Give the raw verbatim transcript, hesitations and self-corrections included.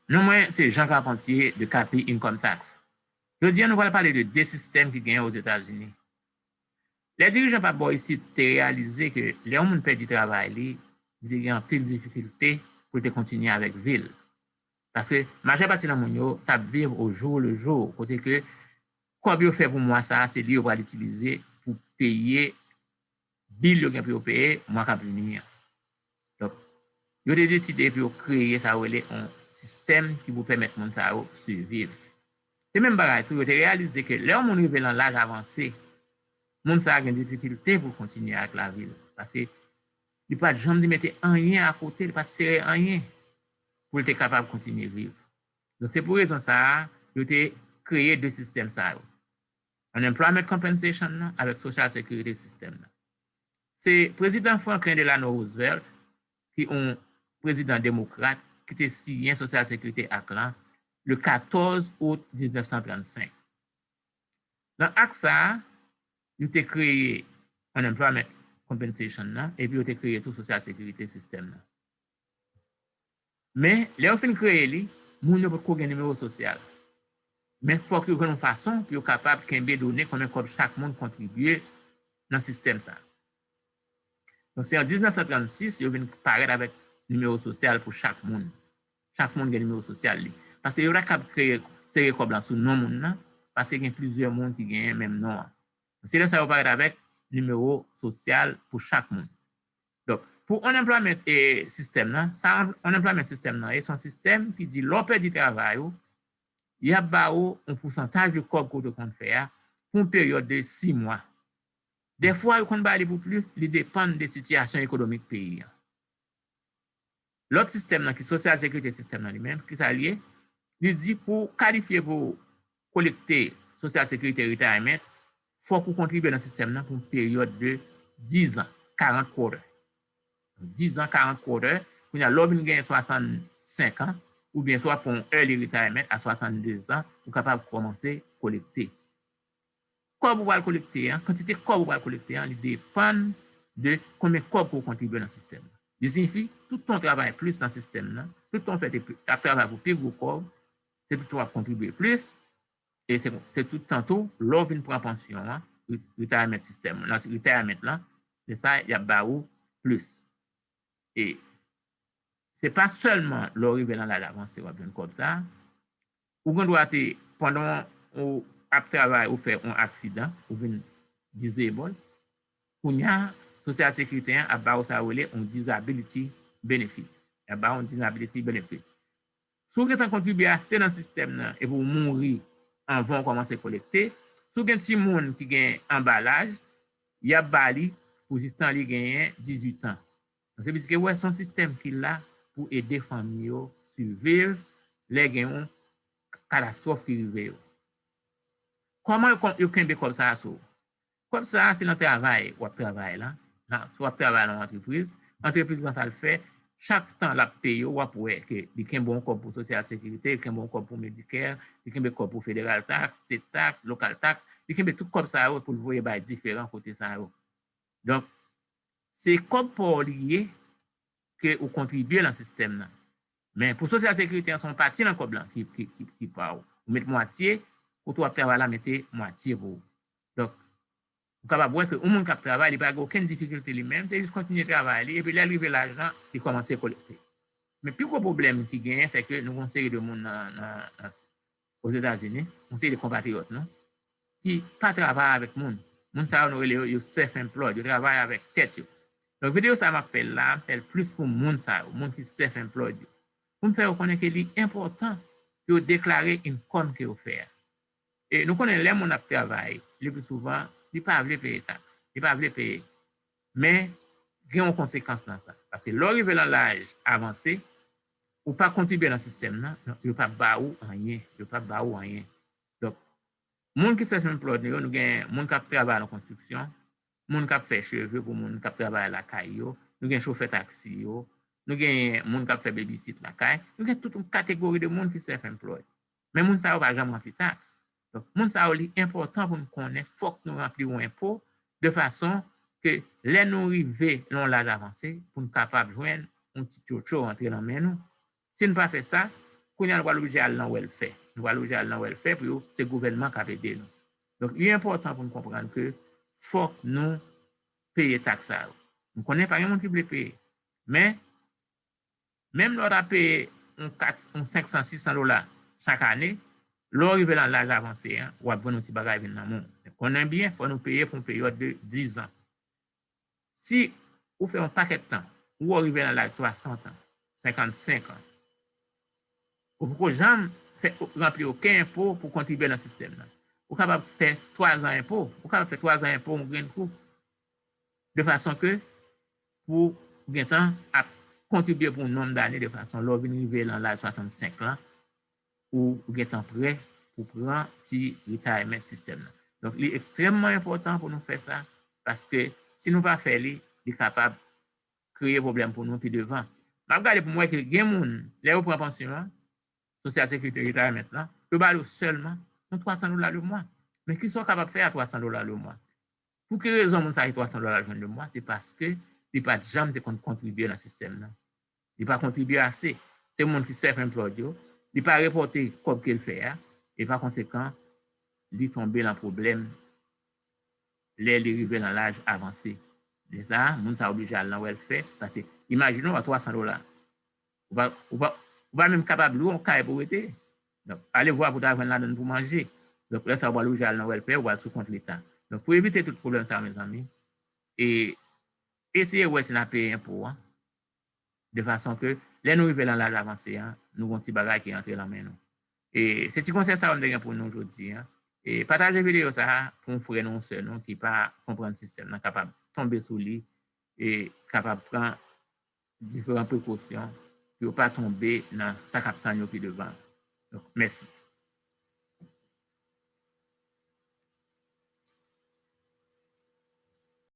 Non mwen se Jean Carpentier de Capi Income Tax. Jodi a nou pral pale de de sistèm ki genyen Ozetazini. Lè dirijan pa bò isit te reyalize ke lè yon moun pèdi travay li, li te gen anpil difikilte pou l te kontinye avèk vi l. Paske majè pati nan moun yo t ap viv au jour le jour, kote ke kòb yo fè pou mwa sa a, se li yo pral itilize pou peye bil yo gen pou yo peye mwa k ap vini an. Donk, yo te deside pou yo kreye sa yo rele yon sistèm ki pou pèmèt moun sa yo siviv. Se menm bagay tou, yo te reyalize ke lè yon moun rive nan laj avanse, moun sa a gen difikilte pou l kontinye ak lavi l. Paske li pa t janm te mete anyen akote, li pa t sere anyen pou l te kapab kontinye viv. Donk, se pou rezon sa a, yo te kreye de sistèm sa yo. Unemployment Compensation nan avèk Social Security System nan. Se prezidan Franklin Delano Roosevelt, ki yon prezidan demokrat, ki te siyen Social Security Act lan le katòz out diznèf san trannsenk. Nan ak sa a, yo te kreye Unemployment Compensation nan, epi yo te kreye tou Social Security System nan. Men, lè yo fin kreye li, moun yo potko gen nimewo sosyal. Men fòk yo jwenn yon fason pou yo kapab kenbe done konbyen kòb chak moun kontribye nan sistèm sa. Donk, se an diznèf san trannsis yo vin parèt avèk nimewo sosyal pou chak moun. Chak moun gen nimewo sosyal li. Paske yo pa t kab kreye, sere kòb lan sou non moun nan, paske gen plizyè moun ki genyen menm non an. Se lè sa yo parèt avèk nimewo sosyal pou chak moun. Donk, pou unemployment e sistèm nan, sa unemployment sistèm nan, e se yon sistèm ki di lè w pèdi travay ou, y ap ba ou yon pousantaj de kòb ke w te konn fè a pou yon peryòd de sis mwa. Dèfwa, yo konn ba li pou plis, li depann de sitiyasyon ekonomik peyi an. Lòt sistèm nan, ki Social Security sistèm nan li menm, kisa l ye? Li di pou w kalifye pou w kolekte Social Security Retirement, fòk ou kontribye nan sistèm nan pou yon peryòd de diz an, quarante quarter. Diz an, quarante quarter, kounye a, lè w vin genyen swasannsenk an, oubyen swa pran yon early retirement a swasanndezan, ou kapab kòmanse kolekte. Kòb ou pral kolekte an, kantite kòb ou pral kolekte an, li depann de konbyen kòb ke w kontribye nan sistèm nan. Li siyifi, tout tan w travay plis nan sistèm nan, tout tan w fè te pi, ap travay pou pi gwo kòb, se tout tan w ap kontribye plis, e se, se tout tan tou, lè w vin pran pansyon an, re-, retirement system, nan retirement lan, se sa, y ap ba ou plis. E se pa sèlman lè w rive nan laj avanse w ap jwenn kòb sa a. Ou gen dwa te, pandan w ap travay, ou fè yon aksidan, ou vin disable. Kounye a, Sosyal Sekirite an ap ba ou sa yo rele yon disability benefit. Y ap ba ou yon disability benefit. Si w gentan kontribye ase nan sistèm nan epi w mouri anvan w kòmanse kolekte, si w gen timoun ki gen anba laj, y ap ba li pou jistan li genyen dizuit an. Donk, se vle di ke, wè, se yon sistèm ki la pou ede fanmi yo siviv lè gen yon katastwòf ki rive yo. Kòman yo kon-, yo kenbe kòb sa a sou ou? Kòb sa a, se nan travay w ap travay la. Nan, si w ap travay nan yon antrepriz, antrepriz lan sa l fè, chak tan l ap peye w, w ap wè ke li kenbe yon kòb pou Sosyal Sekirite, li kenbe yon kòb pou Medicare, li kenbe kòb pou federal tax, state tax, local tax, li kenbe tout kòb sa yo pou l voye bay diferan kote sa yo. Donk, se kòb pa w li ye ke ou kontribye nan sistèm nan. Men pou Sosyal Sekirite an, se yon pati nan kòb lan ki, ki, ki, ki pa w. Ou met mwatye, kote w ap travay la mete mwatye pou ou. Donk, ou kapab wè ke yon moun k ap travay, li pa gen okenn difikilte li menm, se jis kontinye travay li, epi lè l rive laj lan, li kòmanse kolekte. Men pi gwo pwoblèm ki genyen, se ke nou gen yon seri de moun nan, nan, nan, Ozetazini, yon seri de konpatriyòt nou, ki pa travay avèk moun. Moun sa yo, nou rele yo, yo self-employed, yo travay avèk tèt yo. Donk, videyo sa a m ap fè l la, m fè l plis pou moun sa yo, moun ki self-employed yo. Pou m fè yo konnen ke li enpòtan pou yo deklare income ke yo fè a. E nou konnen lè moun ap travay, le pli souvan, li pa vle peye taks, li pa vle peye. Men, gen yon konsekans nan sa. Paske lè w rive nan laj avanse, ou pa kontribye nan sistèm nan, non, yo p ap ba ou anyen, yo p ap ba ou anyen. Donk, moun ki self-employed yo, nou gen moun k ap travay nan konstriksyon, moun k ap fè cheve pou moun k ap travay lakay yo, nou gen chofè taksi yo, nou gen moun k ap fè babysit lakay, nou gen tout yon kategori de moun ki self-employed. Men moun sa yo pa janm ranpli taks. Donk, moun sa yo, li enpòtan pou n konnen, fòk nou ranpli yon enpo, de fason ke lè nou rive nan yon laj avanse, pou n kapab jwenn yon ti tchotcho antre nan men nou. Si n pa fè sa, kounye a nou pral oblije al nan wèlfè. Nou pral oblije al nan wèlfè pou yo, se gouvènman k ap ede nou. Donk, li enpòtan pou nou konprann ke fòk nou peye taks sa yo. M konnen pa gen moun ki vle peye. Men, menm lè w ta peye yon kat, yon senk san, sis san dola chak ane, lè w rive nan laj avanse an, w ap jwenn yon ti bagay vin nan men w. Men konnen byen, fò nou peye pou yon peryòd de diz an. Si ou fè yon pakèt tan, ou rive nan laj swasant an, senkannsenk an, ou poko janm fè ranpli okenn enpo pou kontribye nan sistèm nan. Ou kapab fè twa zan enpo, ou kapab fè twa zan enpo yon grenn kou, de fason ke pou gentan ap kontribye pou yon nonb dane, de fason lè w vin rive nan laj swasannsenk lan, ou gentan prè pou pran ti retirement system nan. Donk, li ekstrèmman enpòtan pou nou fè sa, paske si nou pa fè li, li kapab kreye pwoblèm pou nou pi devan. M ap gade pou m wè ke gen moun, lè yo pran pansyon an, Social Security retirement lan, yo ba yo sèlman yon twa san dola le mwa. Men kisa w kapab fè a twa san dola le mwa? Pou ki rezon moun sa ki twa san dola jwenn le mwa? Se paske li pa t janm te konn kontribye nan sistèm nan. Li pa kontribye ase. Se moun ki self-employed yo. Li pa repòte kòb ke l fè a. E pa konsekan, li tonbe nan pwoblèm lè li rive nan laj avanse. Lè sa a, moun sa oblije al nan wèlfè, paske imajine w a twa san dola. Ou pa, ou pa, ou pa menm kapab lwe yon kay pou w rete. Donk, alevwa pou w ta jwenn ladann pou manje. Donk, lè sa a, ou pral oblije al nan wèlfè, ou pral sou kont Leta. Donk, pou evite tout pwoblèm sa yo, mezanmi, e eseye wè si n a peye enpo an, de fason ke lè nou rive nan laj avanse an, nou gon ti bagay ki antre nan men nou. E se ti konsèy sa yo m te gen pou nou jodi an. E pataje videyo sa a pou yon frè nou, yon sè nou ki pa konprann sistèm nan, kapab tonbe sou li e kapab pran diferan prekosyon pou yo pa tonbe nan sa k ap tann yo pi devan. Donk, mèsi.